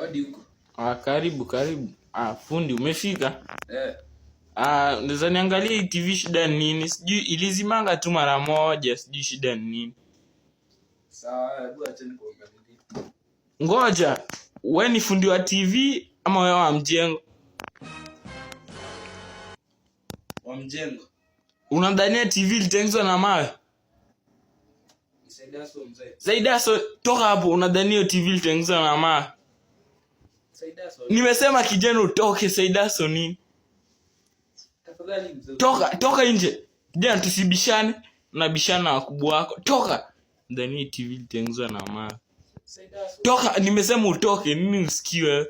Hadi huko. Ah, karibu karibu. Ah, fundi umefika? Eh. Ah, naweza niangalie hii TV shida ni nini? Sijui ilizimanga tu mara moja, sijui shida ni nini. Sawa, hebu acha nikuangalie. Ngoja, we ni fundi wa TV ama wewe wa mjengo? Wa mjengo. Unadhania TV ilitengenezwa na mawe? Saidaso mzee. Zaidaso, toka hapo, unadhania hiyo TV ilitengenezwa na mawe? Saidaso. Nimesema kijana utoke, Saidaso nini? Tafadhali mzee. Toka, toka nje. Kijana tusibishane, unabishana na wakubwa wako. Toka. Nadhania TV ilitengenezwa na mawe. Saidaso. Toka, nimesema utoke, nini usikiwe?